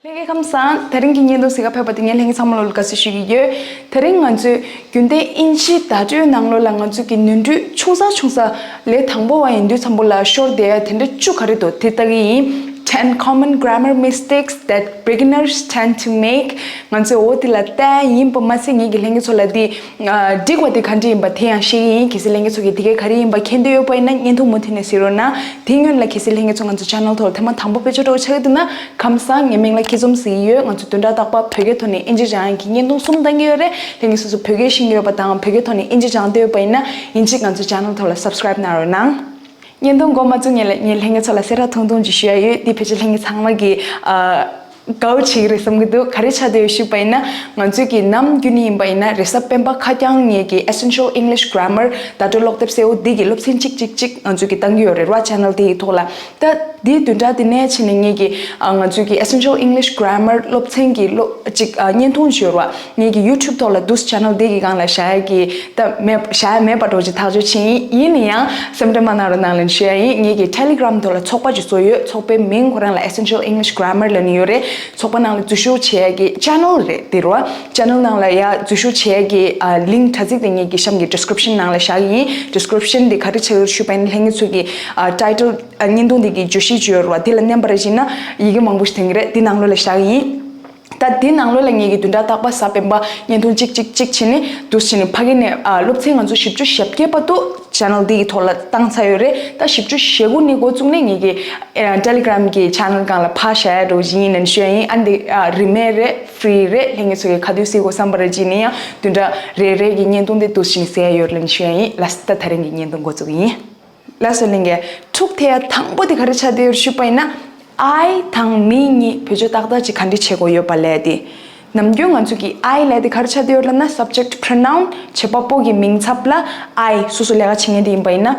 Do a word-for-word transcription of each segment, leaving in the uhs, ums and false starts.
ལྷན་རྒྱས་ཁམས་བཟང་། དེ་རིང་གི་བརྙན་ཐུང་གཟིགས་ག་ཕེབས་པ་དེ་ངས་ལྷན་རྒྱས་ཚང་མ་ལོ་ལ་དགའ་བསུ་ཞུ་གི་ཡོད། དེ་རིང་ང་ཚོས་རྒྱུན་ལྡན་དབྱིན་ཇིའི་བརྡ་སྤྲོད་ནང་ལོགས་ལ་ང་ཚོ་གི་ནོར་འཁྲུལ་ཆུང་ས་ཆུང་ས་ལས་དང་པོ་བ་ཡིན་དུས་ཙམ་པོ་ལ་ཤོར་བསྡད་ཡ་དེ་འདྲ་བཅུ་ག་རེ་འདུག་དེ་ལྟ་གི་ཡིན། Ten common grammar mistakes that beginners tend to make. ང་ཚོས་འོ་དེ་ལ་བལྟས་ཡིན་པ་མ་ཟད་ངེད་ཀྱི་ལྷན་རྒྱས་ཚོ་ལ་དེ་འགྲིག་པ་དེ་ག་འདྲ་ཡིན་པ་དེ་ཡང་ཤེས་ཀྱི་ཡིན། གལ་སྲིད་ལྷན་རྒྱས་ཚོ་གིས་དེ་གའི་ག་རེ་ཡིན་པ་མཁྱེན་འདོད་ཡོད་པ་ཡིན་ན་བརྙན་ཐུང་མུ་མཐུད་ནས་གཟིགས་རོགས་གནང་། དེ་སྔོན་ལ་གལ་སྲིད་ལྷན་རྒྱས་ཚོ་ང་ཚོ་channel ཐོག་ལ་ཐེངས་མ་དང་པོ་ཕེབས་ཆོག་འགྲོ་ཆགས་འདུག་ན་ཁམས་བཟང་། ངའི་མིང་ལ་ཁྱི་ཚོམ་ཟེར་གྱི་ཡོད། ང་ཚོ་བདུན་ཕྲག་རྟག་པར་བོད་སྐད་ཐོག་ནས་དབྱིན་ཇི་སྦྱང་ཡག་གི་བརྙན་ཐུང་གསུམ་བཏང་གི་ཡོད་རེད། ལྷན་རྒྱས་སོ་སོ་བོད་སྐད་ཤེས་ཀྱི་ཡོད་པ་དང་བོད་སྐད་ཐོག་ནས་དབྱིན་ཇི་སྦྱང་འདོད་ཡོད་པ་ཡིན་ན་ཡིན་གཅིག་ང་ཚོ་channel ཐོག་ལ་subscribe གནང་རོགས་གནང་། བརྙན་ཐུང་འགོ་མ་བཙུགས་སྔོན་ལ་ངས་ལྷན་རྒྱས་ཚོ་ལ་གསལ་བསྒྲགས་ཐུང་ཐུང་ཅིག་ཞུ་ཡ་ཡོད། འདི་ཕལ་ཆེར་ལྷན་རྒྱས་ཚང་མ་གི་ཨ། དགའ་བོ་བྱེད་ཀྱི་རེད་བསམ་གྱི་འདུག་ག་རེ་ཆགས་བསྡད་ཡོད་ཞུས་པ་ཡིན་ན། ང་ཚོས་ཀྱི་ནམ་རྒྱུན་ནས་ཡིན་པ་ཡིན་ན་རེས་གཟའ་སྤེན་པ་ཁ་རྐྱང་ངེད་ཀྱི་Essential English Grammar བརྡ་སྤྲོད་ཀློག་དེབ་གསལ་བོ་འདི་གི་སློབ་ཚན་གཅིག་གཅིག་གཅིག་ང་ཚོས་ཀྱི་བཏང་གི་ཡོད་རེད་ར། channel དེ་ཡི་ཐོག་ལ། ད་འདིའི་བདུན་ཕྲག་དེ་ནས་ཕྱིན་ནས་ངེད་ཀྱི་ཨ། ང་ཚོས་ཀྱི་Essential English Grammar སློབ་ཚན་གྱི་སློབ་ཅིག་ཨ། བརྙན་ཐུང་ཞུ་བ་ངེད་ཀྱི་YouTube ཐོག་ལ་འདུག channel འདི་གི་སྒང་ལ་བཞག་ཡ་གི་ད་མེད་བཞག་ཡ་མེད་པ་འགྲོ་ཅིག་ཐག་གཅོད་ཕྱིན་ཡིན། ཡིན་ན་ཡང་སེམས་ཁྲལ་མ་གནང་རོགས་གནང་ལབ་ཞུ་ཡ་ཡིན། ངེད་ཀྱི་Telegram ཐོག་ལ་ཚོགས་པ་ཅིག་བཟོ་ཡོད། ཚོགས་པའི་མིང་ཁོ་རང་ལ་Essential English Grammar ལབ་ནས་ཡོད་རེད། ཚོགས་པ་ནང་ལ་འཛུལ་ཞུགས་བྱེད་ཡ་གི་channel རེད་དེ་རོ། channel ནང་ལ་ཡ་འཛུལ་ཞུགས་བྱེད་ཡ་གི་ཨ། link དྲ་ཚིགས་དེ་ངེད་ཀྱི་གཤམ་གྱི་description ནང་ལ་བཞག་གི་ཡིན། description དེ་ག་རེ་ཆགས་ཡོད་ཞུས་པ་ཡིན་ན་ལྷན་རྒྱས་ཚོ་གི་ཨ། title ཨ། བརྙན་ཐུང་དེ་གི་བརྗོད་གཞི་ཅིག་ཡོད་རེད་བ། དེ་ལ་མནན་པ་རེད་བྱས་ན་ཡི་གེ་མང་པོ་ཞིག་ཐོན་གྱི་རེད། དེ་ནང་ལོགས་ལ་བཞག་གི་ཡིན། ད་དེ་ནང་ལོགས་ལ་ངེད་ཀྱི་བདུན་ཕྲག་རྟག་པར་གཟའ་སྤེན་པ་བརྙན་ཐུང་གཅིག་གཅིག་གཅིག་བྱས་ནས་འདུག་བྱས་ནས་ཕ་གི་ནས་ཨ། སློབ་ཚན་ང་ཚོ་བཞི་བཅུ་ཞེ་བརྒྱད་བར་དུ་channel འདི་ཡི་ཐོག་ལ་བཏང་ཚར་ཡོད་རེད། ད་བཞི་བཅུ་ཞེ་དགུ་ནས་འགོ་བཙུགས་ནས་ངེད་ཀྱི་ཨ། Telegram གི་channel སྒང་ལ་ཕར་བཞག་ཡ་འགྲོ་བཞིན་ཡིན་ནན་ཞུ་ཡ་ཡིན། ཨ་འདི་ཨ། རིན་མེད་རེད། free རེད། ལྷན་རྒྱས་ཚོ་གི་ག་དུས་གཟིགས་དགོས་བསམ་པ་རེད་བྱས་ནས་ཡང་བདུན་ཕྲག་རེ་རེ་གི་བརྙན་ཐུང་དེ་འདུག་བྱས་ནས་གཟིགས་ཡ་ཡོད་ལན་ཞུ་ཡ་ཡིན། ལགས་སོ། ད་ད་རིང་གི་བརྙན་ཐུང་འགོ་བཙུགས་ཡིན། ལགས་སོ་ལྷན་རྒྱས། འཁྲུག་ཐེབས་ཡ་དང་པོ་དེ་ག་རེ་ཆགས་བསྡད་ཡོད་ཞུས་པ་ཡིན་ན། I དང་me གཉིས་བེད་སྤྱོད་ཏག་ཏག་ཅིག་ག་འདྲ་བྱེད་དགོས་ཡོད་པ་ལབ་ཡ་དེ། ནམ་རྒྱུན་ང་ཚོ་གི་I ལབ་ཡ་དེ་ག་རེ་ཆགས་བསྡད་ཡོད་ལབ་ན་subject pronoun བྱེད་པ་པོ་གི་མིང་ཚབ་ལ་I སོ་སོ་ལས་ཀ་བྱེད་མཁན་དེ་ཡིན་པ་ཡིན་ན།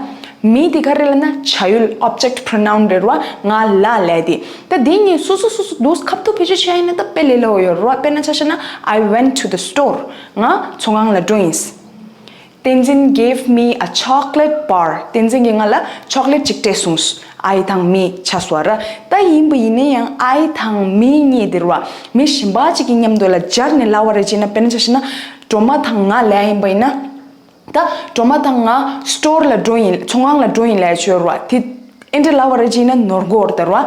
me དེ་ག་རེ་ལབ་ན་བྱ་ཡུལ་object pronoun རེད་ར། ང་ལ་ལབ་ཡ་དེ། ད་དེ་གཉིས་སོ་སོ་སོ་སོ་འདུག་ཁ་ཐུག་བེད་སྤྱོད་བྱེད་ཡ་ཡིན་ན་ད་དཔེ་ལས་སླ་བོ་ཡོད་ར། དཔེར་ན་ཆ་བཞག་ན་I went to the store ང་ཚོང་ཁང་ལ་འགྲོ་ཡིན། བསྟན་འཛིན་gave me a chocolate bar. བསྟན་འཛིན་གྱིས་ང་ལ་chocolate ཅིག་སྤྲད་སོང་། I དང་me ཆགས་སོང་བ་ར། ད་ཡིན་པ་ཡིན་ན་ཡང་I དང་me གཉིས་དེ་ར་བ། མི་གཞན་པ་ཅིག་གི་མཉམ་དུ་ལ་སྦྱར་ནས་ལབ་པ་རེད་བྱས་ན། དཔེར་ན་ཆ་བཞག་ན་སྒྲོལ་མ་དང་ང་ལབ་ཡ་ཡིན་པ་ཡིན་ན། ད་སྒྲོལ་མ་དང་ང་store ལ་འགྲོ་ཡིན། ཚོང་ཁང་ལ་འགྲོ་ཡིན་ལབ་ཡ་ཅིག་ཡོད་ར་བ། དེ་ཨེ་འདྲ་ལབ་པ་རེད་བྱས་ན་ནོར་གྱི་ཡོད་རེད་ད་ར་བ།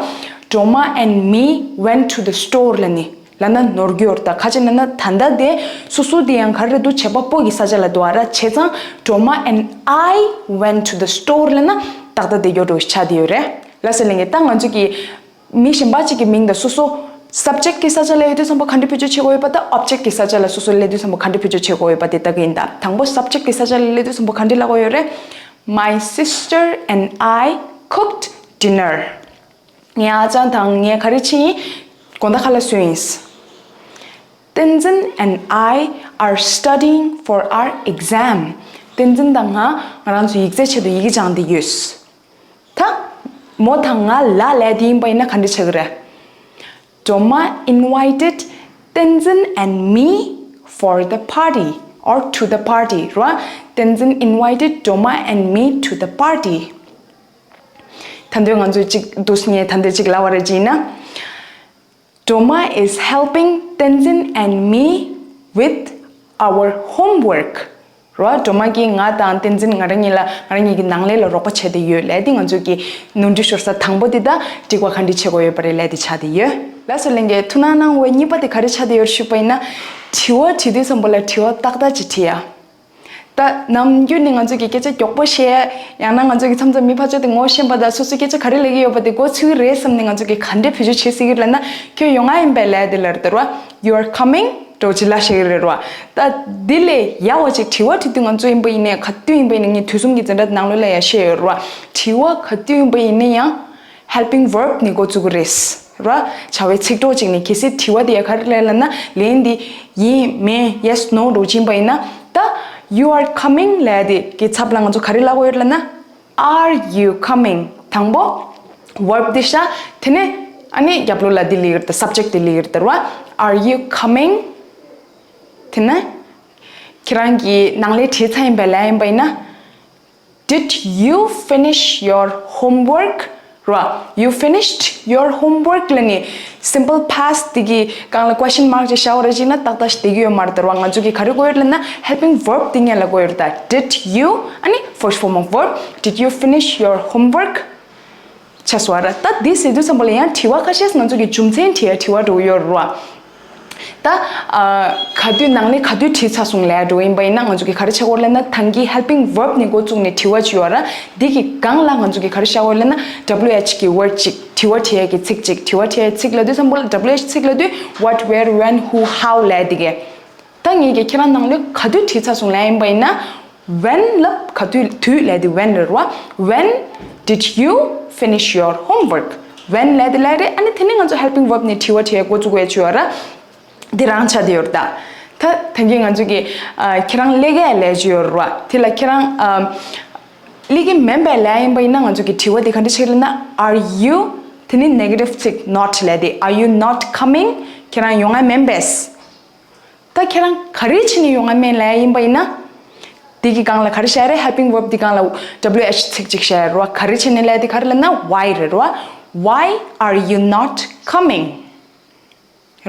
སྒྲོལ་མ་and me went to the store ལབ་ནི། ལབ་ན་ནོར་གྱི་ཡོད་རེད། ད་ག་ཅི་ལབ་ན་ད་ལྟ་དེ་སོ་སོ་དེ་ཡང་ག་རེ་རེད་འདུག་བྱེད་པ་པོ་གི་ས་ཆ་ལ་འདུག་ཨ་ར། བྱས་ཙང་སྒྲོལ་མ་and I went to the store ལབ་ན་ཏག་ཏག་དེ་ཡོད་འགྲོ་ཆགས་བསྡད་ཡོད་རེད། ལགས་སོ་ལྷན་རྒྱས། ད་ང་ཚོ་གི་མི་གཞན་པ་གཅིག་གི་མིང་དང་སོ་སོ་subject གི་ས་ཆ་ལ་ཡོད་དུས་ཙམ་པ་ག་འདྲ་བེད་སྤྱོད་བྱེད་དགོས་ཡོད་པ་དང་object གི་ས་ཆ་ལ་སོ་སོ་སླེབས་དུས་ཙམ་པ་ག་འདྲ་བེད་སྤྱོད་བྱེད་དགོས་ཡོད་པ་དེ་ལྟ་གི་ཡིན། ད་དང་པོ་subject གི་ས་ཆ་ལ་སླེབས་དུས་ཙམ་པ་ག་འདྲ་ལབ་དགོས་ཡོད་རེད། My sister and I cooked dinner. ངའི་ཨ་ཅག་དང་ངས་ག་རེ་བྱས་ཡིན། དགོང་དག་ཁ་ལག་བཟོས་ཡིན། བསྟན་འཛིན་and I are studying for our exam. བསྟན་འཛིན་དང་ང་ང་རང་ཚོ་ཡིག་ཚད་ཆེད་དུ་ཡི་གེ་སྦྱང་བསྡད་ཡོད། ད་མོ་དང་ང་ལ་ལབ་དེ་ཡིན་པ་ཡིན་ན་ག་འདྲ་ཆགས་ཀྱི་རེད། སྒྲོལ་མ་invited བསྟན་འཛིན and me for the party or to the party ར། བསྟན་འཛིན་invited སྒྲོལ་མ and me to the party. ད་དུང་ང་ཚོས་གཅིག་འདུག་སེ་ངས་ད་དུང་གཅིག་ལབ་པ་རེད་བྱས་ན། སྒྲོལ་མ is helping བསྟན་འཛིན and me with our homework ར། སྒྲོལ་མ་གིས་ང་དང་བསྟན་འཛིན་ང་རང་གཉིས་ལ་ང་རང་གཉིས་ཀྱི་ནང་ལས་ལ་རོགས་པ་བྱས་ཏེ་ཡོད་ལབ་དེ། ང་ཚོ་གི་ནོར་འཁྲུལ་ཤོར་ས་དང་པོ་དེ་ད་འགྲིག་པ་ག་འདྲ་བྱེད་དགོས་ཡོད་པ་རེད་ལབ་དེ་ཆགས་ཏེ་ཡོད། ལགས་སོ་ལྷན་རྒྱས། ཐུགས་སྣང་གནང་བའི་གཉིས་པ་དེ་ག་རེ་ཆགས་ཏེ་ཡོད་ཞུས་པ་ཡིན་ན། དྲི་བ་དྲི་དུས་ཙམ་པ་ལ་དྲི་བ་ཏག་ཏག་ཅིག་དྲི་ཡ། ད་ནམ་རྒྱུན་ནས་ང་ཚོ་གི་སྐད་ཆ་མགྱོགས་པོ་བཤད་ཡང་ན་ང་ཚོ་གི་མཚམས་མཚམས་མི་ཕར་ཕྱོགས་དེ་ངོ་ཤེས་པ་དང་སོ་སོའི་སྐད་ཆ་ག་རེ་ལབ་ཀྱི་ཡོད་པ་དེ་མགོ་ཚོས་ཀྱི་རེད་བསམ་ནས་ང་ཚོ་གི་ག་འདྲས་བེད་སྤྱོད་བྱེད་སྲིད་ཀྱི་ལབ་ན། ཁྱོད་ཡོང་ང་ཡིན་པས་ལབ་དེ་ལབ་རེད་དོ། You are coming འགྲོ་ཅི་ལ་ཤེས་ཀྱི་རེད་རོ། ད་འདི་ལས་ཡག་པ་ཅིག་དྲི་བ་དྲི་དུས་ང་ཚོ་ཡིན་པ་ཡིན་ནའི་ག་དུས་ཡིན་པ་ཡིན་ནའི་ངས་དུས་གསུམ་གྱི་འཛིན་གྲྭ་ནང་ལོགས་ལ་ཡང་བཤད་ཡོད་རོ། དྲི་བ་ག་དུས་ཡིན་པ་ཡིན་ནའི་ཡང་helping verb ནས་འགོ་བཙུགས་ཀྱི་རེད་རོ། བྱ་བའི་ཚིག་གྲོགས་ཅིག་ནས། གལ་སྲིད་དྲི་བ་དེ་ཡང་ག་རེ་ལབ་ལབ་ན་ལན་འདི་ཡིན་མིན་yes no འགྲོ་ཅི་ཡིན་པ་ཡིན་ན། ད་you are coming ལབ་དེ་གི་ཚབ་ལ་ང་ཚོ་ག་རེ་ལབ་དགོས་ཡོད་ལབ་ན། Are you coming དང་པོ་verb དེ་བཞག་དེ་ནས་ཨ་ནི་རྒྱབ་ལོགས་ལ་དེ་ལབ་ཀྱི་རེད་ད། subject དེ་ལབ་ཀྱི་རེད་ད་ར། Are you coming དེ་ནས་ཁྱེད་རང་གིས་ནང་ལས་བྲིས་ཚར་ཡིན་པས་ལབ་ཡིན་པ་ཡིན་ན། Did you finish your homework? ར། You finished your homework ལབ་ནས་simple past དེ་གི་སྒང་ལ་question mark ཅིག་བཞག་པ་རེད་ཅེ་ན་ཏག་ཏག་ཞིག་བསྡད་ཀྱི་ཡོད་མ་རེད་ད་ར། ང་ཚོ་གི་ག་རེ་དགོས་ཡོད་ལབ་ན་helping verb དེ་སྔོན་ལ་དགོས་ཡོད་རེད་ད། Did you ཨ་ནི་first form of verb, did you finish your homework? ཆ་སོ་ར། ད་འདི་ཟེར་དུས་ཙམ་པ་ལ་ཡང་དྲི་བ་ཁ་ཤས་ང་ཚོ་གི་རྒྱུ་མཚན་དྲི་ཡ་དྲི་བ་འགྲོ་གི་ཡོད་རེད་བ། ད་ཨ་ག་དུས་ནང་ལས་ག་དུས་བྲིས་ཚར་སོང་ལབ་འགྲོ་ཡིན་པ་ཡིན་ན་ང་ཚོ་གི་ག་རེ་ཆགས་ཀྱི་ཡོད་ལབ་ན་ད་གིན་helping verb ནས་འགོ་བཙུགས་ནས་དྲི་བ་ཅིག་ཡོད་ར། འདི་གི་སྒང་ལ་ང་ཚོ་གི་ག་རེ་ཆགས་ཀྱི་ཡོད་ལབ་ན་W H གི་word ཅིག་དྲི་བ་དྲི་ཡ་གི་ཚིག་ཅིག་དྲི་བ་དྲི་ཡ་གི་ཚིག་ལབ་དུས་ཙམ་པ་ལ་W H ཚིག་ལབ་དུས་what, where, when, who, how ལབ་འདི་གས། ད་ངས་ཀྱིས་ཁྱེད་རང་ནང་ལོས་ག་དུས་བྲིས་ཚར་སོང་ལབ་ཡིན་པ་ཡིན་ན། When ལབ་ག་དུས་དུས་ལབ་དེ་when རེད་བ། When did you finish your homework? When ལབ་དེ་ལབ་རེད། ཨ་ནི་དེ་ནི་ང་ཚོ་helping verb ནས་དྲི་བ་དྲི་ཡ་འགོ་བཙུགས་པའི་ཆུ་བ་ར། དེ་རང་ཆ་དེ་ཡོད་རེད་ད། ད་ད་གིན་ང་ཚོ་གི་ཨ་ཁྱེད་རང་ལས་ཀ་ལས་ཀྱི་ཡོད་རེད་བ། དེ་ལ་ཁྱེད་རང་ཨ་ལས་ཀྱི་མིན་པའི་ལབ་ཡིན་པ་ཡིན་ན་ང་ཚོ་གི་དྲི་བ་དེ་ག་འདྲ་ཆགས་ལབ་ན། Are you དེ་ནི་negative ཚིག not ལབ་དེ། Are you not coming? ཁྱེད་རང་ཡོང་ང་མིན་པས། ད་ཁྱེད་རང་ག་རེ་བྱས་ནས་ཡོང་ང་མེད་ལབ་ཡིན་པ་ཡིན་ན། དེ་གི་སྒང་ལ་ག་རེ་བཤད་རེད། helping verb དེ་སྒང་ལ་W H ཚིག་ཅིག་བཤད་རེད་བ། ག་རེ་བྱས་ནས་ལབ་དེ་ག་རེ་ལབ་ན་why རེད་བ། Why are you not coming?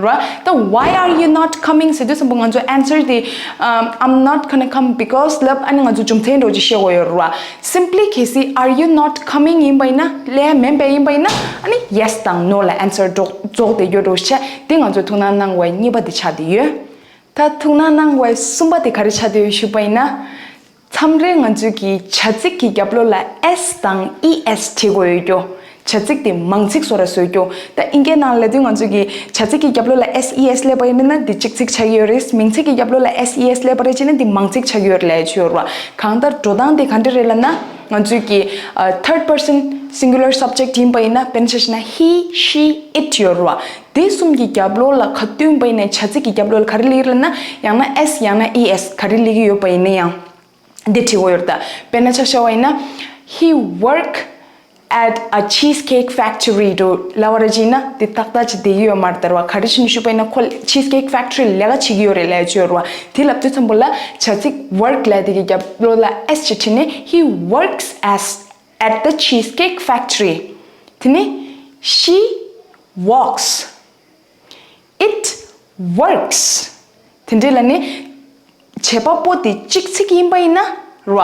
རེད་བ། ད་why are you not coming ཟེར་དུས་ཙམ་པ་ང་ཚོ་answer དེ་um, I'm not gonna come because ལབ་ཨ་ནི་ང་ཚོ་རྒྱུ་མཚན་འདྲ་བོ་ཅིག་བཤད་དགོས་ཡོད་རེད་བ། Simply གལ་སྲིད་are you not coming ཡིན་པ་ཡིན་ན་ལབ་མེད་པ་ཡིན་པ་ཡིན་ན་ཨ་ནི་yes དང་no ལ་answer འགྲོ་རྫོགས་བསྡད་རྒྱུ་འདྲ་བོ་བཤད། དེ་ང་ཚོས་ཐུགས་སྣང་གནང་བའི་གཉིས་པ་དེ་ཆགས་བསྡད་ཡོད། ད་ཐུགས་སྣང་གནང་བའི་གསུམ་པ་དེ་ག་རེ་ཆགས་བསྡད་ཡོད་ཞུས་པ་ཡིན་ན། མཚམས་རེ་ང་ཚོས་ཀྱི་བྱ་ཚིག་གི་རྒྱབ་ལོགས་ལ་S དང་E S བྲིས་དགོས་ཡོད་རྒྱུ། བྱ་ཚིག་དེ་མང་ཚིག་བཟོ་ར་བཟོ་རྒྱུ། ད་ཨིན་སྐད་ནང་ལབ་དུས་ང་ཚོས་ཀྱི་བྱ་ཚིག་གི་རྒྱབ་ལོགས་ལ་S E S སླེབས་པ་ཡིན་ན་འདི་གཅིག་ཚིག་ཆགས་ཀྱི་ཡོད་རེད། མིང་ཚིག་གི་རྒྱབ་ལོགས་ལ་S E S སླེབས་པ་རེད་ཅེ་ན་འདི་མང་ཚིག་ཆགས་ཀྱི་ཡོད་རེད་ལབ་ཡ་ཆོས་ཡོད་རེད་བ། གང་ལྟར་འགྲོ་སྟངས་དེ་ག་འདྲ་རེད་ལབ་ན། ང་ཚོས་ཀྱི་ཨ་third person singular subject ཡིན་པ་ཡིན་ན་དཔེར་ན་ཆ་བཞག་ན་he, she, it ཡོད་རེད་བ། དེ་གསུམ་གྱི་རྒྱབ་ལོགས་ལ་ག་དུས་ཡིན་པ་ཡིན་ན་བྱ་ཚིག་གི་རྒྱབ་ལོགས་ལ་ག་རེ་སླེབས་ཀྱི་རེད་ལབ་ན། ཡང་ན་S ཡང་ན་E S ག་རེ་སླེབས་ཀྱི་ཡོད་པ་ཡིན་ན་ཡང་། འདི་བྲིས་དགོས་ཡོད་རེད་ད། དཔེར་ན་ཆ་བཞག་པ་ཡིན་ན། He work at a cheesecake factory འགྲོ་ལབ་པ་རེད་ཅེ་ན་འདི་ཏག་ཏག་ཅིག་བསྡད་ཀྱི་ཡོད་མ་རེད་ད་ར་བ། ག་རེ་བྱས་ནས་ཞུས་པ་ཡིན་ན་ཁོ་cheesecake factory ལས་ཀ་བྱེད་ཀྱི་ཡོད་རེད་ལབ་ཡ་ཆོས་ཡོད་རེད་བ། དེ་ལབ་དུས་ཙམ་པ་ལ་བྱ་ཚིག་work ལབ་དེ་གི་རྒྱབ་ལོགས་ལ་S ཅིག་བྲིས་ནས། He works as at the cheesecake factory. དེ་ནས་she walks. It works. དེ་འདྲའི་ལ་ནི་བྱེད་པ་པོ་དེ་གཅིག་ཚིག་ཡིན་པ་ཡིན་ན་ར།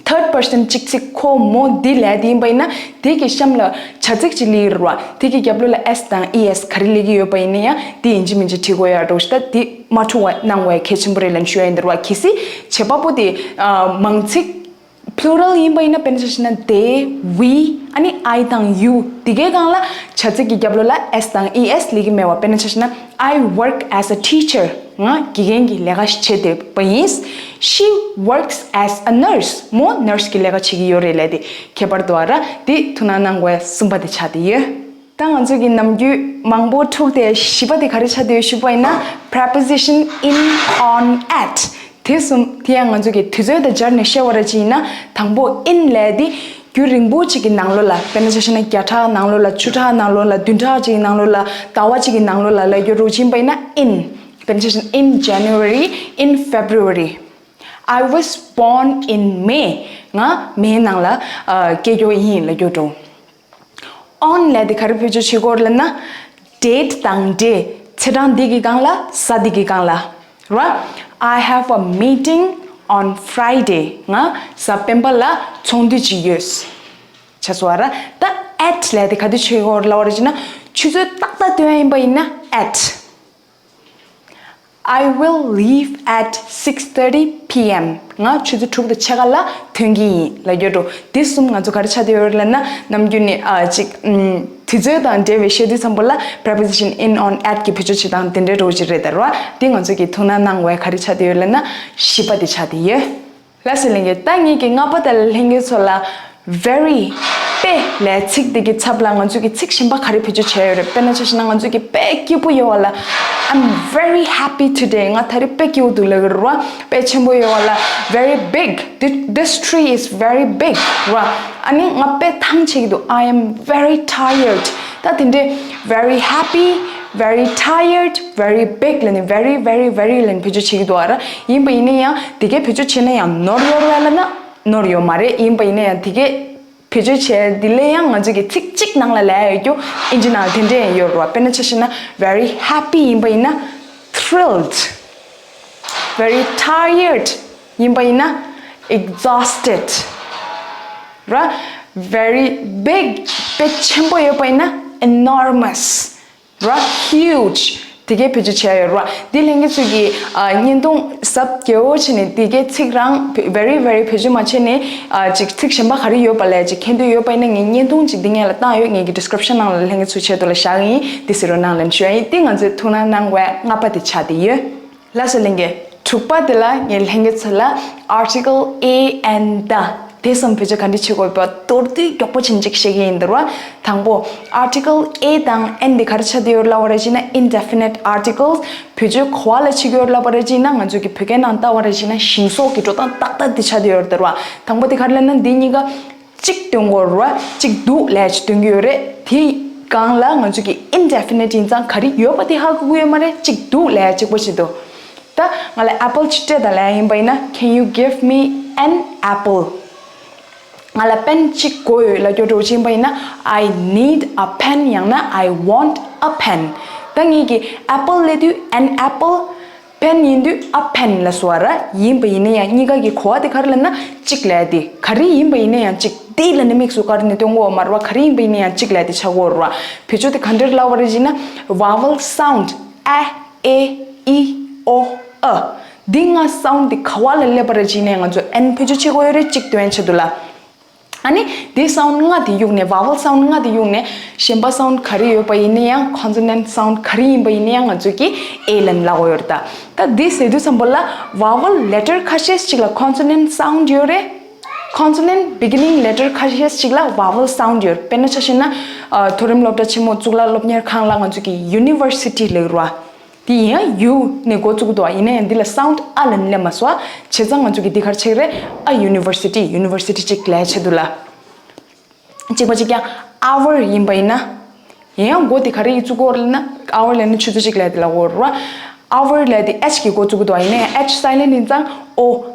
third person གཅིག་ཚིག་ཁོ་མོ་འདི་ལབ་དེ་ཡིན་པ་ཡིན་ན་དེ་གི་གཤམ་ལ་བྱ་ཚིག་ཅིག་སླེབས་ཀྱི་རེད་བ། དེ་གི་རྒྱབ་ལོགས་ལ་S དང་E S ག་རེ་སླེབས་ཀྱི་ཡོད་པ་ཡིན་ན་ཡང་དེ་ཡིན་གཅིག་མིན་གཅིག་བྲིས་དགོས་ཡ་འགྲོ་ཞིག་ད་དེ་མ་འཁྲུལ་བ་གནང་བའི་གལ་ཆེན་པོ་རེད་ལབ་ཞུ་ཡ་ཡིན་ད་ར་བ། གལ་སྲིད་བྱེད་པ་པོ་དེ་ཨ་མང་ཚིག Plural ཡིན་པ་ཡིན་ན་དཔེར་ན་ཆ་བཞག་ན་they, we ཨ་ནི་I དང་you དེ་གའི་སྒང་ལ་བྱ་ཚིག་གི་རྒྱབ་ལོགས་ལ་S དང་E S སླེབས་ཀྱི་མེད་པ། དཔེར་ན་ཆ་བཞག་ན། I work as a teacher. ང་དགེ་རྒན་གྱི་ལས་ཀ་བྱེད་བསྡད་པ་ཡིན། She works as a nurse. མོ་nurse གྱི་ལས་ཀ་བྱེད་ཀྱི་ཡོད་རེད་ལབ་དེ་ཁྱད་པར་འདུག་ཨ་ར། དེ་ཐུགས་སྣང་གནང་དགོས་གསུམ་པ་དེ་ཆགས་བསྡད་ཡོད། ད་ང་ཚོ་གི་ནམ་རྒྱུན་མང་པོ་འཁྲུག་སྟེ་བཞི་པ་དེ་ག་རེ་ཆགས་བསྡད་ཡོད་ཞུས་པ་ཡིན་ན། preposition in, on, at དེ་གསུམ་དེ་ཡང་ང་ཚོ་གི་དུས་ཚོད་དང་སྦྱར་ནས་བཤད་པ་ར་ཅིག་ཡིན་ན། དང་པོ་in ལབ་དེ་རྒྱུན་རིང་པོ་ཅིག་གི་ནང་ལོགས་ལ། དཔེར་ན་ཆ་བཞག་ན་བརྒྱ་ཕྲག་ནང་ལོགས་ལ། བཅུ་ཕྲག་ནང་ལོགས་ལ། བདུན་ཕྲག་ཅིག་གི་ནང་ལོགས་ལ། ཟླ་བ་ཅིག་གི་ནང་ལོགས་ལ་ལབ་རྒྱུ་རུ་ཅིག་ཡིན་པ་ཡིན་ན་in། དཔེར་ན་ཆ་བཞག་ན། In January, in February, I was born in May. ང་མེའི་ནང་ལ་ཨ་སྐྱེས་རྒྱུ་ཡིན་ལབ་རྒྱུ་འགྲོ། On ལབ་དེ་ག་རེ་བེད་སྤྱོད་བྱེད་དགོས་ལབ་ན། date དང་day ཚེས་གྲངས་འདི་གི་སྒང་ལ། གཟའ་འདི་གི་སྒང་ལ། ར། I have a meeting on Friday. ང་གཟའ་སྤེན་པ་ལ་ཚོགས་འདུ་ཅིག་ཡོད། ཆ་སོ་ར། ད་at ལབ་དེ་ག་དུས་བྱེད་དགོས་ལབ་པ་རེད་ཅེ་ན། ཆུ་ཚོད་ཏག་ཏག་སྟོན་ཡ་ཡིན་པ་ཡིན་ན་at I will leave at six thirty P M. ང་ཆུ་ཚོད་དྲུག་དང་ཕྱེད་ཀ་ལ་ཐོན་གྱི་ཡིན་ལབ་རྒྱུ་འགྲོ། འདི་གསུམ་ང་ཚོ་ག་རེ་ཆགས་བསྡད་ཡོད་རེད་ལབ་ན། ནམ་རྒྱུན་ནས་ཨ་ཅིག་ཨམ་དུས་ཚོད་དང་འབྲེལ་བའི་བཤད་དུས་ཙམ་པ་ལ་preposition in, on, at གི་བེད་སྤྱོད་བྱེད་སྟངས་དེ་འདྲའི་འགྲོ་གི་རེད་ད་ར་བ། འདི་ང་ཚོ་གི་ཐུགས་སྣང་གནང་བའི་ག་རེ་ཆགས་བསྡད་ཡོད་ལབ་ན་བཞི་པ་དེ་ཆགས་བསྡད་ཡོད། ལགས་སོ་ལྷན་རྒྱས། ད་ངེད་ཀྱི་ལྔ་པ་དང་ལྷན་རྒྱས་ཚོ་ལ་very དཔེ་ལབ་ཚིག་འདི་གི་ཚབ་ལ་ང་ཚོས་ཀྱི་ཚིག་གཞན་པ་ག་རེ་བེད་སྤྱོད་བྱས་ཡོད་རེད། དཔེར་ན་ཆ་བཞག་ན་ང་ཚོས་ཀྱི་དཔེ་སྐྱིད་པོ་ཡོད་པ་ལ། I'm very happy today. ང་ད་རེས་དཔེ་སྐྱིད་པོ་འདུག་ལབ་ཀྱི་རེད་བ། དཔེ་ཆེན་པོ་ཡོད་པ་ལ། Very big. Thi- This tree is very big. ར། ཨ་ནི་ང་དཔེ་ཐང་ཆད་ཀྱི་འདུག I am very tired. ད་དེ་འདྲའི་very happy, very tired, very big ལབ་ནས་very, very, very ལབ་ནས་བེད་སྤྱོད་བྱེད་ཀྱི་འདུག་ཨ་ར། ཡིན་པ་ཡིན་ན་ཡང་དེ་གའི་བེད་སྤྱོད་བྱས་ན་ཡང་ནོར་ཡོད་རེད་ལབ་ན་ནོར་ཡོད་མ་རེད། ཡིན་པ་ཡིན་ན་ཡང་དེ་གའི་ བེད་སྤྱོད་བྱས་འདི་ལས་ཡང་ང་ཚོ་གི་ཚིག་གཅིག་ནང་ལ་ལབ་ཡ་ཡོད་རྒྱུ་ཨིན་ཇི་ནང་ལ་དེ་འདྲས་ཡོད་རེད་བ། དཔེར་ན་ཆ་བཞག་ན་very happy ཡིན་པ་ཡིན་ན་thrilled། Very tired ཡིན་པ་ཡིན་ན་exhausted། ར། Very big དཔེ་ཆེན་པོ་ཡོད་པ་ཡིན་ན་enormous། ར། Huge དེ་གའི་བེད་སྤྱོད་བྱས་ཡོད་ར། འདི་ལྷན་རྒྱས་ཚོས་ཀྱི་ཨ་བརྙན་ཐུང་གཟབ་རྒྱས་པོ་བྱས་ནས་དེ་གའི་ཚིག་རང་very very བེད་སྤྱོད་མ་བྱས་ནས་ཨ་ཅིག་ཚིག་གཞན་པ་ག་རེ་ཡོད་པ་ལས་ཅིག་མཁྱེན་འདོད་ཡོད་པ་ཡིན་ན་ངས་བརྙན་ཐུང་ཅིག་འདི་སྔོན་ལ་བཏང་ཡོད། ངས་ཀྱི་description ནང་ལ་ལྷན་རྒྱས་ཚོའི་ཆེད་དུ་ལ་བཞག་གི་ཡིན། འདི་གཟིགས་རོགས་གནང་ལབ་ཞུ་ཡ་ཡིན། འདི་ང་ཚོའི་ཐུགས་སྣང་གནང་བའི་ལྔ་པ་དེ་ཆགས་བསྡད་ཡོད། ལགས་སོ་ལྷན་རྒྱས། དྲུག་པ་དེ་ལ་ངས་ལྷན་རྒྱས་ཚོ་ལ་article a and the དེ་གསུམ་བེད་སྤྱོད་ག་འདྲ་བྱེད་དགོས་པ་མདོར་བསྡུས་མགྱོགས་པོ་བྱས་ནས་ཅིག་བཤད་ཀྱི་ཡིན། འདི་ར། དང་པོ། article a དང་and དེ་ག་རེ་ཆགས་བསྡད་ཡོད་ལབ་པ་རེད་ཅེ་ན་indefinite articles བེད་སྤྱོད་ག་བ་ལ་བྱེད་ཀྱི་ཡོད་ལབ་པ་རེད་ཅེ་ན་ང་ཚོ་གི་བོད་སྐད་ནང་ལྟ་བ་རེད་ཅེ་ན་ཞིང་སོགས་ཀྱི་འགྲོ་སྟངས་ཏག་ཏག་དེ་ཆགས་བསྡད་ཡོད་རེད། འདི་ར། དང་པོ་དེ་ག་རེ་ལབ་ན་འདི་གཉིས་ཀ་གཅིག་སྟོན་དགོས་རེད་བ། གཅིག་འདུག་ལབ་ཅིག་སྟོན་གྱི་ཡོད་རེད། དེའི་སྒང་ལ་ང་ཚོ་གི་indefinite ཡིན་ཙང་ག་རེ་ཡོད་པ་དེ་ཧ་གོ་གི་ཡོད་མ་རེད། གཅིག་འདུག་ལབ་གཅིག་པོ་ཞིག་འདུག་ད་ང་ལ་apple གཅིག་སྤྲད་དང་ལབ་ཡིན་པ་ཡིན་ན། Can you give me an apple? ང་ལ་pen གཅིག་དགོས་ཡོད་ལབ་རྒྱུ་འདྲ་བོ་ཅིག་ཡིན་པ་ཡིན་ན། I need a pen ཡང་ན་I want a pen། ད་ངེད་ཀྱི་apple ལབ་དུས་an apple། pen ཡིན་དུས་a pen ལབ་སོང་བ་ར། ཡིན་པ་ཡིན་ན་ཡང་གཉིས་ཀ་གི་གོ་བ་དེ་ག་རེ་ལབ་ན་གཅིག་ལབ་ཡ་དེ། ག་རེ་ཡིན་པ་ཡིན་ན་ཡང་གཅིག་དེ་ལབ་ནས་དམིགས་སུ་བཀར་ནས་སྟོན་དགོས་བ་མ་རེད་བ། ག་རེ་ཡིན་པ་ཡིན་ན་ཡང་གཅིག་ལབ་ཡ་དེ་ཆགས་ཀྱི་ཡོད་རེད་བ། བེད་སྤྱོད་དེ་ག་འདྲ་ལབ་པ་རེད་ཅེ་ན་vowel sound a, e, i, o, u འདི་ལྔ་sound དེ་ག་བ་ལ་སླེབས་པ་རེད་ཅེ་ན་ང་ཚོ་an བེད་སྤྱོད་བྱེད་དགོས་ཡོད་རེད། གཅིག་སྟོན་ཆེད་དུ་ལ། ཨ་ནི་དེ་sound ལྔ་དེ་གཡུགས་ནས་vowel sound ལྔ་དེ་གཡུགས་ནས་གཞན་པ་sound ག་རེ་ཡོད་པ་ཡིན་ན་ཡང་consonant sound ག་རེ་ཡིན་པ་ཡིན་ན་ཡང་ང་ཚོས་ཀྱིས་a ལབ་ལབ་ཀྱི་ཡོད་རེད། ད་ད་འདི་ཟེར་དུས་ཙམ་པ་ལ་vowel letter ཁ་ཤས་ཤིག་ལ་consonant sound ཡོད་རེད། consonant beginning letter ཁ་ཤས་ཤིག་ལ་vowel sound ཡོད་རེད། དཔེར་ན་ཆ་བཞག་ན་ཨ་མཐོ་རིམ་སློབ་གྲྭ་ཆེན་མོ་གཙུག་ལག་སློབ་གཉེར་ཁང་ལ་ང་ཚོས་ཀྱིས་university ལབ་ཀྱི་རེད་བ། དེ་ཡིན་ཡང་u ནས་འགོ་བཙུགས་འདུག་ཡིན་ན་ཡང་འདི་ལ་sound a ལབ་ནས་སླེབས་མ་སོང་། བྱས་ཙང་ང་ཚོ་གི་འདི་ག་རེ་ཆགས་ཀྱི་རེད། a university, university གཅིག་ལབ་ཆེད་དུ་ལ། གཅིག་པ་གཅིག་རྐྱང་hour ཡིན་པ་ཡིན་ན། ཡིན་ཡང་འགོ་དེ་ག་རེ་ཡིས་བཙུགས་ཀྱི་ཡོད་ལབ་ན་hour ལབ་ན་ཆུ་ཚོད་གཅིག་ལབ་དེ་ལ་གོ་ར། hour ལབ་དེ་h གིས་འགོ་བཙུགས་ཀྱི་འདུག་ཡིན་ན་ཡང་h silent ཡིན་ཙང་o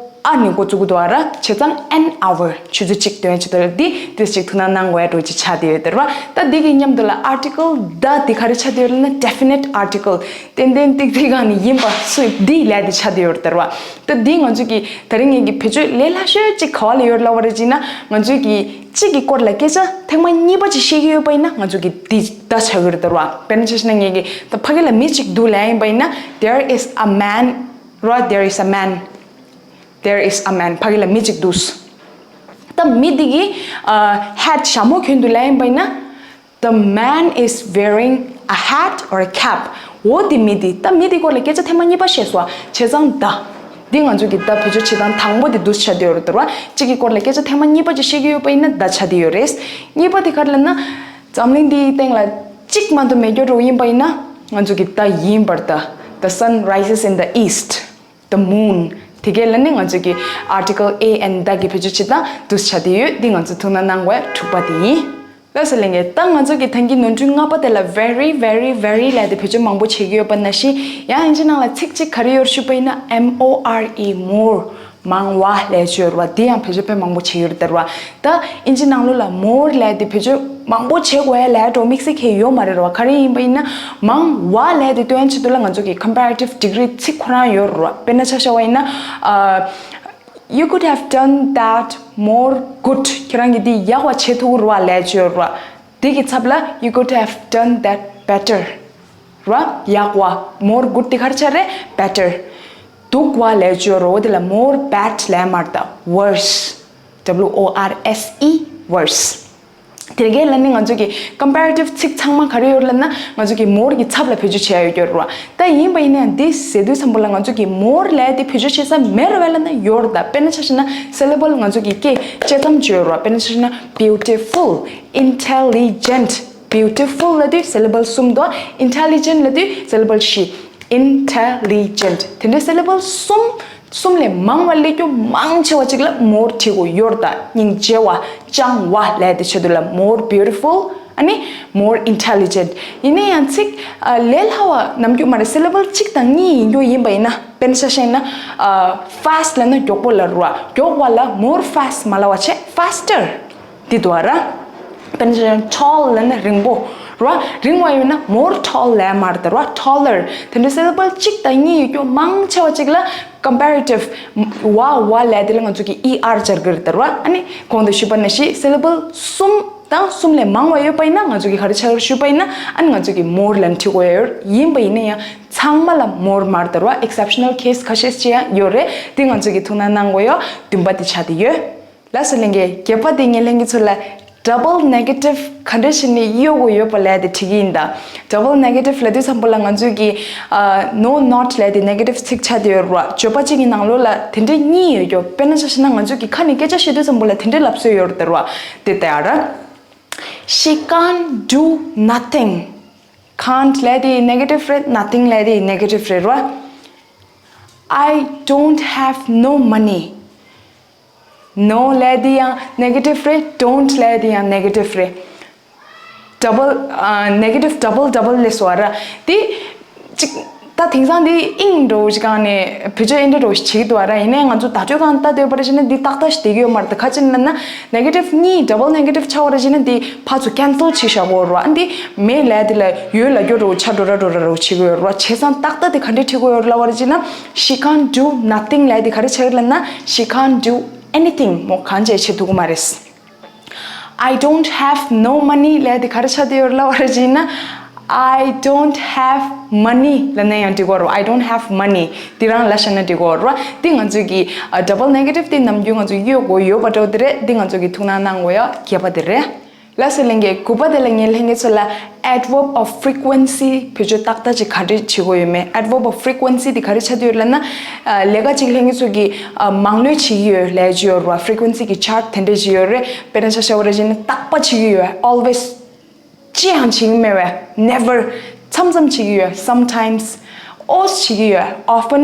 a ནས་འགོ་བཙུགས་ཀྱི་འདུག་ར། བྱས་ཙང་an hour ཆུ་ཚོད་གཅིག་སྟོན་ཆེད་དུ་ལ་འདི་དེ་ཅིག་ཐུགས་སྣང་གནང་དགོས་ཡ་འདྲ་ཅིག་ཆགས་བསྡད་ཡོད་དེ་ར། ད་འདི་གི་མཉམ་དུ་ལ་article the དེ་ག་རེ་ཆགས་བསྡད་ཡོད་ལབ་ན་definite article ཏན་ཏན་ཏིག་ཏིག་གང་ནས་ཡིན་པ་སུ་འདི་ལབ་དེ་ཆགས་བསྡད་ཡོད་དེ་ར། ད་འདི་ང་ཚོ་གི་ད་རིང་ངེད་ཀྱི་བེད་སྤྱོད་ལས་སླ་ཤོས་གཅིག་ག་བ་ལ་ཡོད་ལབ་པ་རེད་ཅེ་ན་ང་ཚོ་གི་གཅིག་གི་སྐོར་ལ་སྐད་ཆ་ཐེངས་མ་གཉིས་པ་ཅིག་བཤད་ཀྱི་ཡོད་པ་ཡིན་ན་ང་ཚོ་གི་འདི་the ཆགས་ཀྱི་རེད་དེ་ར། དཔེར་ན་ཆ་བཞག་ན་ངེད་ཀྱི་ད་ཕ་གི་ལ་མི་གཅིག་འདུག་ལབ་ཡིན་པ་ཡིན་ན་there is a man ར། there is a man, there is a man ཕ་གི་ལ་མི་གཅིག་འདུག་ད་མི་འདི་གི་ཨ་hat ཞྭ་མོ་གྱོན་འདུག་ལབ་ཡིན་པ་ཡིན་ན། The man is wearing a hat or a cap. འོ་དེ་མི་དེ། ད་མི་དེ་སྐོར་ལ་སྐད་ཆ་ཐེངས་མ་གཉིས་པ་བཤད་སོང་བ། བྱས་ཙང་the འདི་ང་ཚོ་གི་the བེད་སྤྱོད་བྱེད་སྟངས་དང་པོ་དེ་འདུག་ཆགས་བསྡད་ཡོད་རེད་དེ་ར། གཅིག་གི་སྐོར་ལ་སྐད་ཆ་ཐེངས་མ་གཉིས་པ་ཅིག་བཤད་ཀྱི་ཡོད་པ་ཡིན་ན་the ཆགས་བསྡད་ཡོད་རེད། གཉིས་པ་དེ་ག་རེ་ལབ་ན། འཛམ་གླིང་འདིའི་སྟེང་ལ་གཅིག་མ་གཏོགས་མེད་རྒྱུ་འདྲ་བོ་ཡིན་པ་ཡིན་ན་ང་ཚོ་གི་the ཡིན་པར་ཐལ། The sun rises in the east. The moon དེ་གས་ལ་ནི་ང་ཚོ་གི་article a and the གི་བེད་སྤྱོད་བྱེད་སྟངས་འདུག་ཆགས་བསྡད་ཡོད། འདི་ང་ཚོ་ཐུགས་སྣང་གནང་དགོས་དྲུག་པ་དེ་ཡིན། ལགས་སོ་ལྷན་རྒྱས། ད་ང་ཚོ་གི་ད་གིན་ནོར་འཁྲུལ་ལྔ་པ་དེ་ལ་very very very ལབ་དེ་བེད་སྤྱོད་མང་པོ་བྱེད་ཀྱི་ཡོད་པ་ནང་བཞིན་ཡང་ཨིན་ཇི་ནང་ལ་ཚིག་གཅིག་ག་རེ་ཡོད་ཞུས་པ་ཡིན་ན་more, more མང་བ་ལབ་ཡ་ཅིག་ཡོད་རེད་བ། དེ་ཡང་བེད་སྤྱོད་དཔེ་མང་པོ་བྱེད་ཀྱི་ཡོད་རེད་དེ་རེད་བ། ད་ཨིན་ཇི་ནང་ལོགས་ལ་more ལབ་དེ་བེད་སྤྱོད་མང་པོ་བྱེད་དགོས་ཡ་ལབ་ཡ་འདྲ་བོ་དམིགས་བསལ་གང་ཡང་ཡོད་མ་རེད་རེད་བ། ག་རེ་ཡིན་པ་ཡིན་ན་མང་བ་ལབ་དེ་སྟོན་ཆེད་དུ་ལ་ང་ཚོ་གི་comparative degree ཚིག་ཁོ་རང་ཡོད་རེད་བ། དཔེར་ན་ཆ་བཞག་པ་ཡིན་ན་ཨ། You could have done that more good. ཁྱེད་རང་གིས་འདི་ཡག་པ་བྱེད་ཐུབ་རེད་བ་ལབ་ཡ་ཅིག་ཡོད་རེད་བ། དེ་གི་ཚབ་ལ་you could have done that better ར། ཡག་པ། more good དེ་ག་རེ་ཆགས་རེད། better སྡུག་པ་ལབ་ཡ་ཅིག་ཡོད་རེད་བ། དེ་ལ་more bad ལབ་ཡ་མ་རེད་ད། worse, w o r s e, worse དེ་གས་ལ་ནི་ང་ཚོ་གི་comparative ཚིག་ཚང་མ་ག་རེ་ཡོད་རེད་ལབ་ན་ང་ཚོ་གི་more གི་ཚབ་ལ་བེད་སྤྱོད་བྱེད་ཡ་ཡོད་རེད་བ། ད་ཡིན་པ་ཡིན་ན་ཡང་འདི་ཟེར་དུས་ཙམ་པ་ལ་ང་ཚོ་གི་more ལབ་ཡ་དེ་བེད་སྤྱོད་བྱེད་ས་མེད་རེད་བ་ལབ་ན་ཡོད་རེད་ད། དཔེར་ན་ཆ་བཞག་ན་syllable ང་ཚོ་གི་སྐད་བཅད་མཚམས་ཅིག་ཡོད་རེད་བ། དཔེར་ན་ཆ་བཞག་ན་beautiful, intelligent, beautiful ལབ་དུས་syllable གསུམ་འདུག intelligent ལབ་དུས་syllable བཞི། intelligent དེ་འདྲའི་syllable གསུམ། གསུམ་ལས་མང་བ་སླེབས་རྒྱུ་མང་ཆེ་བ་ཅིག་ལ་more བྲིས་དགོས་ཡོད་རེད་ད། སྙིང་རྗེ་བ། སྤྱང་བ་ལབ་དེ་ཆེད་དུ་ལ་more beautiful ཨ་ནི་more intelligent ཡིན་ན་ཡང་ཚིག་ཨ་ལས་སླ་བ་ནམ་རྒྱུན་མ་རེད། syllable གཅིག་དང་གཉིས་ཡིན་རྒྱུ་ཡིན་པ་ཡིན་ན། དཔེར་ན་ཆ་བཞག་ན་ཨ་fast ལབ་ན་མགྱོགས་པོ་ལབ་རེད་བ། མགྱོགས་པ་ལ་more fast མ་ལབ་པ་བྱས་faster འདི་འདུག་ར། དཔེར་ན་ཆ་བཞག་ན་tall ལབ་ན་རིང་པོ་ར། རིང་བ་ཡོད་ན་more tall ལབ་མ་རེད་ད་ར། Taller། དེ་འདྲའི་syllable གཅིག་དང་གཉིས་ཡོད་རྒྱུ་མང་ཆེ་བ་གཅིག་ལ་comparative བ་བ་ལབ་དེ་ལ་ང་ཚོ་གི་er སྦྱར་གི་རེད་ད་ར། ཨ་ནི་གོང་དུ་ཞུས་པ་ནང་བཞིན་syllable གསུམ་དང་གསུམ་ལས་མང་བ་ཡོད་པ་ཡིན་ན་ང་ཚོ་གི་ག་རེ་ཆགས་ཀྱི་རེད་ཞུས་པ་ཡིན་ན། ཨ་ནི་ང་ཚོ་གི་more ལབ་ནས་བྲིས་དགོས་ཡོད། ཡིན་པ་ཡིན་ན་ཡང་ཚང་མ་ལ་more མ་རེད་ད་ར། exceptional case ཁ་ཤས་ཅིག་ཡང་ཡོད་རེད། དེ་ང་ཚོ་གི་ཐུགས་སྣང་གནང་དགོས་ཡོད། བདུན་པ་དེ་ཆགས་བསྡད་ཡོད། ལགས་སོ་ལྷན་རྒྱས། བརྒྱད་པ་དེ་ངས་ལྷན་རྒྱས་ཚོ་ལ་double negative ག་འདྲ་བྱས་ནས་གཡོག་དགོས་ཡོད་པ་ལབ་དེ་དྲི་གི་ཡིན་ད། double negative ལབ་དུས་ཙམ་པ་ལ་ང་ཚོས་ཀྱི་ཨ་no not ལབ་དེ་negative ཚིག་ཆགས་བསྡད་ཡོད་རེད་བ། བརྗོད་པ་གཅིག་གི་ནང་ལོགས་ལ་དེ་འདྲ་གཉིས་ཡོད་རྒྱུ། དཔེར་ན་ཆ་བཞག་ན་ང་ཚོས་ཀྱི་ཁ་ནས་སྐད་ཆ་བཤད་དུས་ཙམ་པ་ལ་དེ་འདྲའི་ལབ་སྲོལ་ཡོད་རེད་ད་རེད་བ། དེ་ལྟ་ཡ་ར། She can't do nothing. Can't ལབ་དེ་negative རེད། nothing ལབ་དེ་negative རེད་ར། I don't have no money. No ལབ་དེ་ཡང་negative རེད། don't ལབ་དེ་ཡང་negative རེད། double ཨ་negative double double ལབ་སོང་བ་ར། དེ་ཅིག་ད་དེང་སང་དེ་ཨིང་འདྲ་བོ་ཞིག་སྒང་ནས་བེད་སྤྱོད་ཨེ་འདྲ་འདྲ་བོ་ཞིག་བྱེད་ཀྱི་འདུག་བ་ར། ཡིན་ནའི་ང་ཚོ་བརྡ་སྤྲོད་སྒང་ལྟ་སྡོད་པར་བྱས་ན་འདི་ཏག་ཏག་ཞིག་བསྡད་ཀྱི་ཡོད་མ་རེད། ད་ག་ཅི་ན་ན་negative གཉིས་double negative ཆགས་པར་བྱས་ན་འདི་ཕར་ཚུར་cancel བྱེད་བཞག་གོ་ར། འདི་མེད་ལབ་དེ་ལ་ཡོད་ལབ་རྒྱུ་འདྲ་བོ་ཆགས་འགྲོ་ར་འགྲོ་ར་འདྲ་བོ་བྱེད་ཀྱི་ཡོད་ར། བྱས་ཙང་ཏག་ཏག་དེ་ག་འདྲས་བྲིས་དགོས་ཡོད་རེད་ལབ་པར་བྱས་ན། She can't do nothing ལབ་དེ་ག་རེ་ཆགས་ཀྱི་ལབ་ན། She can't do anything མོ་གང་བྱས་བྱེད་ཐུབ་ཀྱི་མ་རེད། I don't have no money ལབ་དེ་ག་རེ་ཆགས་བསྡད་ཡོད་རེད་ལབ་པར་བྱས་ན། I don't have money ལབ་ན་ཡང་འགྲིག་གི་རེད། I don't have money དེ་རང་ལབ་བཞག་ན་འགྲིག་གི་རེད། འདི་ང་ཚོས་ཀྱི་ཨ་double negative དེ་ནམ་རྒྱུན་ང་ཚོས་གཡོག་དགོས་ཡོད་པ་འདྲ་བོ་དེ་རེད། འདི་ང་ཚོས་ཀྱི་ཐུགས་སྣང་གནང་དགོས་ཡ་བརྒྱད་པ་དེ་རེད། ལགས་སོ་ལྷན་རྒྱས། དགུ་པ་དེ་ལ་ངས་ལྷན་རྒྱས་ཚོ་ལ་adverb of frequency བེད་སྤྱོད་ཏག་ཏག་ཅིག་ག་འདྲས་བྱེད་དགོས་ཡོད་མེད། adverb of frequency དེ་ག་རེ་ཆགས་བསྡད་ཡོད་ལབ་ན། ཨ་ལས་ཀ་ཅིག་ལྷན་རྒྱས་ཚོ་གིས་ཨ་མང་ལོས་བྱེད་ཀྱི་ཡོད་ལབ་ཀྱི་ཡོད་རེད་བ། frequency གི་chart དེ་འདྲས་ཅིག་ཡོད་རེད། དཔེར་ན་ཆ་བཞག་པ་རེད་བྱས་ན་རྟག་པར་བྱེད་ཀྱི་ཡོད། always ཅི་ཡང་བྱེད་ཀྱི་མེད་པས། never མཚམས་མཚམས་བྱེད་ཀྱི་ཡོད། sometimes always བྱེད་ཀྱི་ཡོད། often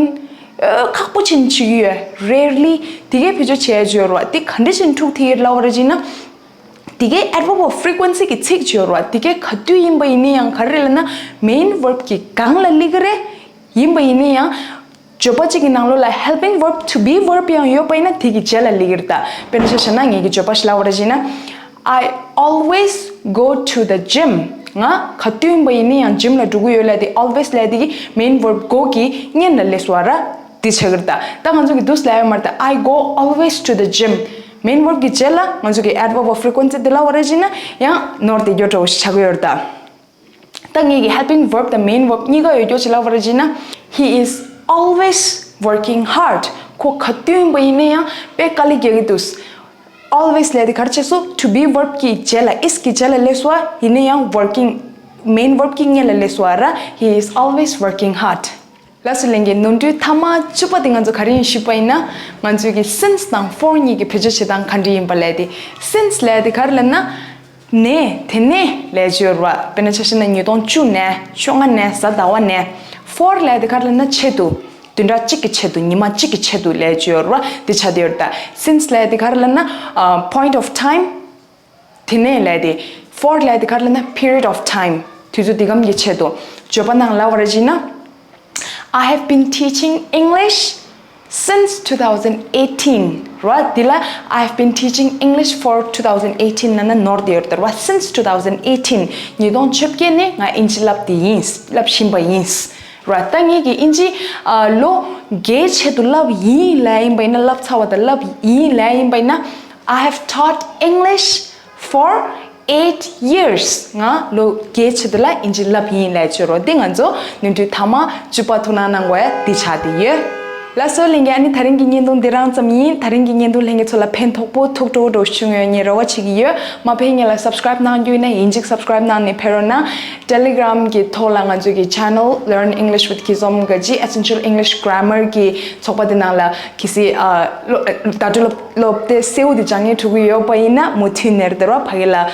ཨ་ཁག་པོ་ཅིག་བྱེད་ཀྱི་ཡོད། rarely དེ་གའི་བེད་སྤྱོད་བྱེད་ཡ་ཅིག་ཡོད་རེད་བ། དེ་ག་འདྲས་ཅིག་འཁྲུག་ཐིག་ཡོད་ལབ་པ་རེད་བྱས་ན། དེ་གའི་adverb of frequency གི་ཚིག་ཅིག་ཡོད་རེད་བ། དེ་གའི་ག་དུས་ཡིན་པ་ཡིན་ན་ཡང་ག་རེ་རེད་ལབ་ན། main verb གི་སྒང་ལ་སླེབས་ཀྱི་རེད། ཡིན་པ་ཡིན་ན་ཡང་བརྗོད་པ་གཅིག་གི་ནང་ལོགས་ལ་helping verb to be verb ཡང་ཡོད་པ་ཡིན་ན་དེ་གི་རྗེས་ལ་སླེབས་ཀྱི་རེད་ད། དཔེར་ན་ཆ་བཞག་ན་ངེད་ཀྱི་བརྗོད་པ་ཞིག་ལབ་པ་རེད་བྱས་ན། I always go to the gym. ང་ག་དུས་ཡིན་པ་ཡིན་ན་ཡང་gym ལ་འགྲོ་གི་ཡོད་ལབ་དེ་always ལབ་དེ་གི་main verb go གི་སྔོན་ལ་སླེབས་སོང་བ་ར། དེ་ཆགས་ཀྱི་རེད་ད། ད་ང་ཚོ་གི་འདུག་ལབ་ཡོད་མ་རེད་ད། I go always to the gym. main verb གི་རྗེས་ལ་ང་ཚོ་གི་adverb of frequency དེ་ལབ་པ་རེད་བྱས་ན་ཡང་ནོར་བསྡད་རྒྱུ་འདྲ་བོ་ཞིག་ཆགས་ཀྱི་ཡོད་རེད་ད། ད་ངེད་ཀྱི་helping verb དང་main verb གཉིས་ཀ་ཡོད་རྒྱུ་ཅིག་ལབ་པ་རེད་བྱས་ན། He is always working hard. ཁོ་ག་དུས་ཡིན་པ་ཡིན་ན་ཡང་དཔེ་དཀའ་ལས་རྒྱག་གི་འདུག always ལབ་དེ་ག་རེ་བྱས་སོང་། to be verb གི་རྗེས་ལ་is གི་རྗེས་ལ་སླེབས་སོང་བ་ཡིན་ན་ཡང་working main verb གི་སྔོན་ལ་སླེབས་སོང་བ་ར། He is always working hard. ལགས་སོ་ལྷན་རྒྱས། ནོར་འཁྲུལ་མཐའ་མ་བཅུ་པ་དེ་ང་ཚོ་ག་རེ་ཡིན་ཞུས་པ་ཡིན་ན། ང་ཚོས་ཀྱི་since དང་for གཉིས་ཀྱི་བེད་སྤྱོད་བྱེད་སྟངས་ག་འདྲ་ཡིན་པ་ལབ་དེ། since ལབ་དེ་ག་རེ་ལབ་ན། ནས། དེ་ནས་ལབ་ཀྱི་ཡོད་རེད་བ། དཔེར་ན་ཆ་བཞག་ན་ཉིས་སྟོང་བཅུ་ནས། བཅོ་ལྔ་ནས། གཟའ་ཟླ་བ་ནས། for ལབ་དེ་ག་རེ་ལབ་ན་ཆེད་དུ། བདུན་ཕྲག་གཅིག་གི་ཆེད་དུ། ཉི་མ་གཅིག་གི་ཆེད་དུ་ལབ་ཀྱི་ཡོད་རེད་བ། དེ་ཆགས་བསྡད་ཡོད་རེད་ད། since ལབ་དེ་ག་རེ་ལབ་ན། ཨ་point of time དེ་ནས་ལབ་དེ། for ལབ་དེ་ག་རེ་ལབ་ན་period of time དུས་ཚོད་འདི་གམ་གྱི་ཆེད་དུ། བརྗོད་པ་ནང་ལབ་པ་རེད་བྱས་ན། I have been teaching English since two thousand eighteen ར། འདི་ལ་I have been teaching English for two thousand eighteen ལབ་ན་ནོར་བསྡད་ཡོད་རེད་བ། since two thousand eighteen ཉིས་སྟོང་བཅོ་བརྒྱད་ནས་ང་ཨིན་ཇི་བསླབ་བསྡད་ཡིན། བསླབ་བཞིན་པ་ཡིན་ར། ད་ངེད་ཀྱིས་ཨིན་ཇི་ཨ་ལོ་བརྒྱད་ཆེད་དུ་བསླབ་ཡིན་ལབ་ཡིན་པ་ཡིན་ན། བསླབ་ཚར་བ་དང་བསླབ་ཡིན་ལབ་ཡིན་པ་ཡིན་ན། I have taught English for eight years. ང་ལོ་བརྒྱད་ཆེད་དུ་ལ་ཨིན་ཇི་བསླབ་ཡིན་ལབ་ཀྱི་ཡོད་རེད་བ། འདི་ང་ཚོ་ནོར་འཁྲུལ་མཐའ་མ་བཅུ་པ་ཐུགས་སྣང་གནང་དགོས་ཡ་འདི་ཆགས་བསྡད་ཡོད། ལགས་སོ་ལྷན་རྒྱས། ཨ་ནི་དེ་རིང་གི་བརྙན་ཐུང་འདི་རང་ཙམ་ཡིན། དེ་རིང་གི་བརྙན་ཐུང་ལྷན་རྒྱས་ཚོ་ལ་ཕན་ཐོགས་པོ་ཐུགས་སྤྲོ་བོ་འདྲ་བོ་བྱུང་ཡོད་ངས་རེ་བ་བྱེད་ཀྱི་ཡོད། མ་ཕེབས་སྔོན་ལ་subscribe གནང་རྒྱུ་ཡིན་ན་ཡིན་གཅིག་subscribe གནང་ནས་ཕེབས་རོགས་གནང་། Telegram གི་ཐོག་ལ་ང་ཚོ་གི་channel Learn English with Kizom ག་ཅི། Essential English Grammar གི་ཚོགས་པ་དེ་ནང་ལ་གལ་སྲིད་ཨ་བརྡ་སྤྲོད་སློབ་སློབ་དེབ་གསལ་པོ་དེ་སྦྱང་མཁན་ཕྲུ་གུ་ཡོད་པ་ཡིན་ན་མུ་མཐུད་ནས་རེད་བ། ཕ་གི་ལ་ཨ་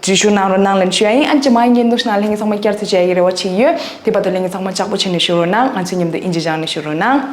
འཛུལ་ཞུགས་གནང་རོགས་གནང་ལབ་ཞུ་ཡ་ཡིན། ཨ་ནི་རྗེས་མའི་བརྙན་ཐུང་ཞིག་ནང་ལྷན་རྒྱས་ཚང་མ་བསྐྱར་དུ་མཇལ་ཡག་གི་རེ་བ་བྱེད་ཀྱི་ཡོད། དེ་བར་དུ་ལྷན་རྒྱས་ཚང་མ་ཅག་པོ་བྱས་ནས་བཞུགས་རོགས་གནང་། ང་ཚོའི་མཉམ་དུ་ཨིན་ཇི་སྦྱངས་ནས་བཞུགས་རོགས་གནང་།